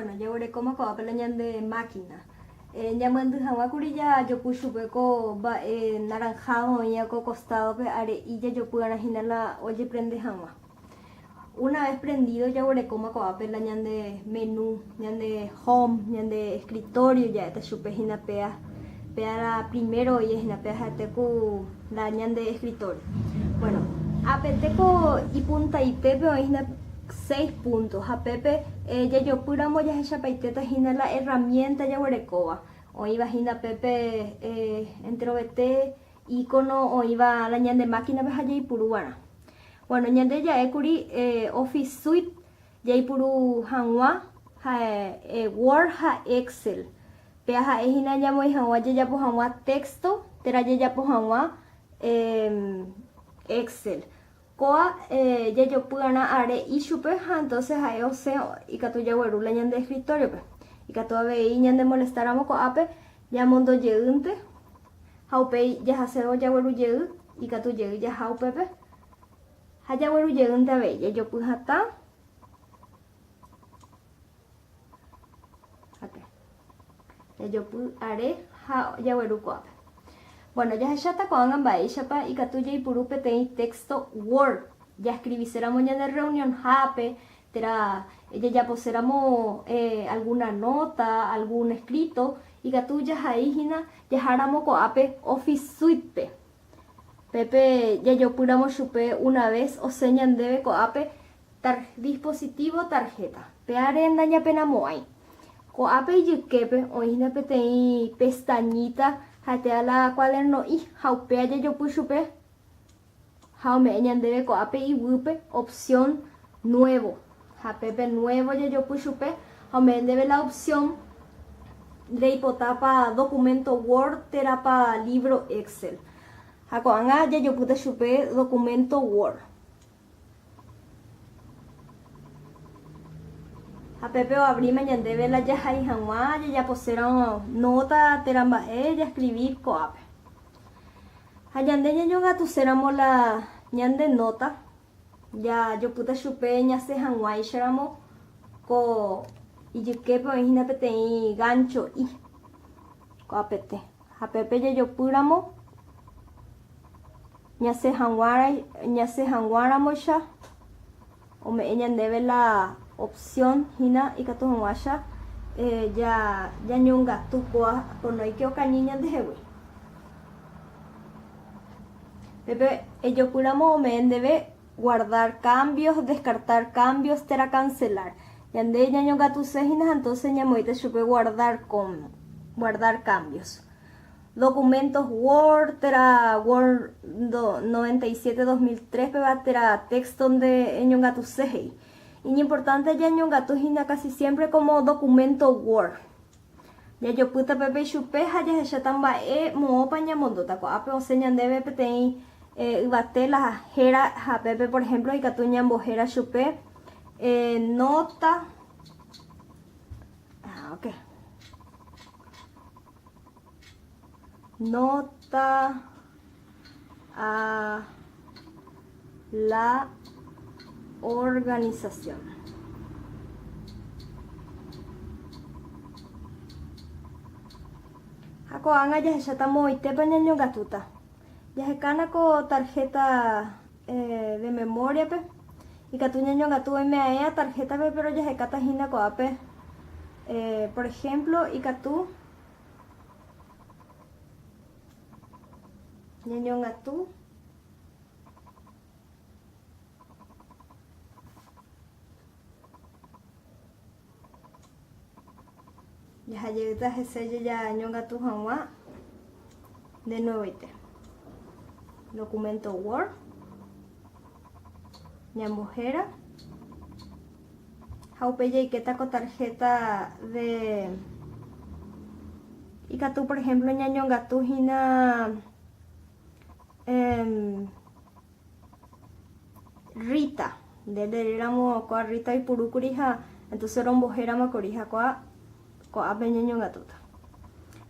Bueno, jaguerekóma ko'ápe la ñande máquina. Ñamyendy hag̃ua kuri jajopy chupe ko mba'e naranjado oĩva ko costado-pe are'i jajopy'arã hína la ojeprende hag̃ua. Una vez prendido jaguerekóma ko'ápe la ñande menú, ñande home, ñande escritorio ja'éta chupe hína péa, péa la primero oĩva hína péa ha'ete ku la ñande escritorio. Bueno, apete ko ipuntaitépe oĩ hína seis puntos ha pépe jajopýramo jahechapaitéta hína la herramienta jaguerekóva, oĩva hína pépe enterovete ícono oĩva la ñande máquina-pe ha jaipuru va'erã. Bueno, ñande ja'ékuri Office Suite jaipuru hag̃ua ha Word ha Excel. Péa ha'e hína ñamoĩ hag̃ua jajapo hag̃ua texto térã jajapo hag̃ua Excel. Kóa jajopy'arã are ichupe ha entonces ha'e osẽ ikatu jagueru la ñande escritorio-pe. Ikatu avei ñanemolestáramo ko'ápe ñamondo jeýnte ha upéi jahasévo jagueru jey ikatu jey jaha upépe ha jagueru jeýnte avei jajopy hatã. Jajopy are ha jagueru ko'ápe. Bueno, jahecháta ko'ág̃a mba'éichapa ikatu jaipuru peteĩ texto Word jaskriviséramo ñane rreunionhápe térã jajaposéramo algúna nóta, algún eskríto, ikatu jahai hína jaháramo ko'ápe Office Suite-pe. Pépe jajopýramo chupe una ves osẽ ñandéve ko'ápe Dispositivo tarjeta. Péare ndañapenamo'ãi. Ko'ápe ijyképe oĩ hína peteĩ pestañita ha'etéva la cuaderno'i ha upéva jajopy chupe ha ome'ẽ ñandéve ko'ápe iguýpe opción nuevo. Ha pépe nuevo jajopy chupe ha ome'ẽ ndéve la opción reipotápa documento Word térãpa libro Excel. Ha ko'ág̃a jajopýta chupe documento Word. Ha pépe oavríma ñandéve la jahai hag̃ua jajaposérõ nóta térã mba'e jaskrivi ko'ápe. Ha ñande ñañongatuséramo la ñande nóta, jajopýta chupe ñasẽ hag̃uáicharamo ko ijyképe oĩ hína peteĩ gancho'i ko'apete. Ha pépe jajopýramo Ñasẽ hag̃uáramoicha ome'ẽ ñandéve la opción hína ikatu hag̃uáicha ñañongatu kóa ponóike okañy ñandehegui. Pépe ejopýramo ome'ẽ ndéve guardar cambios, descartar cambios térã cancelar. Ñande ñañongatuse hína ha entonces ñamoĩta chupe guardar con, guardar cambios. Documentos Word térã Word 97 2003 pegua térã texto nde eñongatuse he'i. Iñimportánte jañongatu hína casi siempre como documento Word. Jajopýta pépe ichupe ha jahecháta mba'e moõpa ñamondóta. Ko'ápe osẽ ñandéve peteĩ yvate la héra ha pépe por ejemplo ikatu ñambohéra chupe nota. Ah, ok. Nota a la organización. Ha ko'ág̃a jahecháta moõitépa ñañongatúta. Jahekána ko tarjeta eh, de memoria-pe. Ikatu ñañongatu oime'aẽa tarjeta-pe, pero jahekáta hína ko'ápe. Eh, por ejemplo, ikatu ñañongatu jaha jeýta hese jañongatu hag̃ua de nuevoite. Documento Word ñambohéra Ha upéi jaikéta ko tarjeta de ikatu por ejemplo ñañongatu hína eh, Rita nde nderéramo kua Rita oipuru kuri ha entonces rombohérama kuri ha kua ko'ápe ñañongatúta.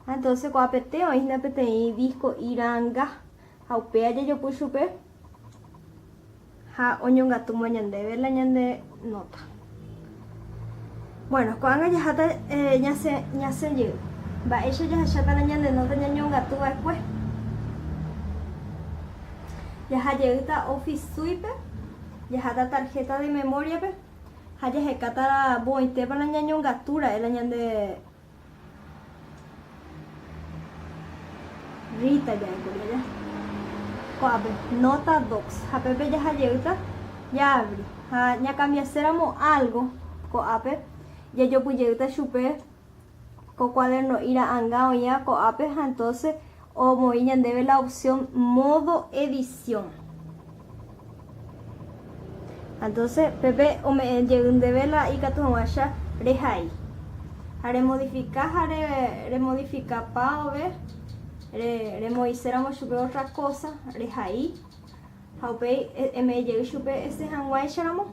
Ha entonces ko'ápete oĩ hína peteĩ disco iranga ha upéva jajopy chupe Ha oñongatúma ñandéve la ñande nóta. Bueno, ko'ág̃a jaháta ñasẽ ñasẽ jey. Mba'éicha jahecháta la ñane nóta ñañongatu va'ekue? Jaha jeýta Office Suite-pe, jaháta tarjeta de memoria-pe ha jahekáta voitépa la ñañongatu ra'e la ñande Rita ja'ékuri aja. Ko'ápe, Nota Docs. Ha pépe jaha jeýta jaavri. Ha ñakambiaséramo álgo ko'ápe, jajopy jeýta chupe ko kuaderno'i ra'anga oĩva ko'ápe ha entóse omoĩ ñandéve la opsión Modo edición. Ha entonces pépe ome'ẽ jey ndéve la ikatu hag̃uáicha rehai. Ha remodifica ha remodificapa vove, remoĩséramo chupe otra cosa, rehai. Ha upéi eme'ẽ jey chupe esẽ hag̃uáicharamo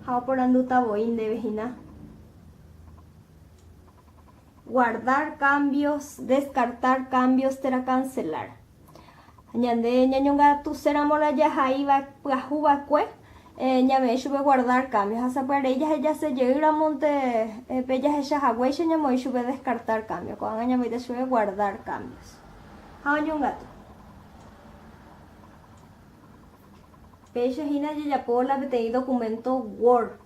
ha oporandúta voi ndéve hína. Guardar cambios, descartar cambios térã cancelar. Ñande ñañongatuséramo la jahaíva pyahu va'ekue, ñame'ẽ chupe guardar cambios. Ha sapy'arei jahejase jeýramonte pe jahecha haguéicha ñamoĩ chupe descartar cambios. Ko'ág̃a ñamoĩta chupe guardar cambios. Ha oñongatu. Péicha hína jajapo la peteĩ documento Word.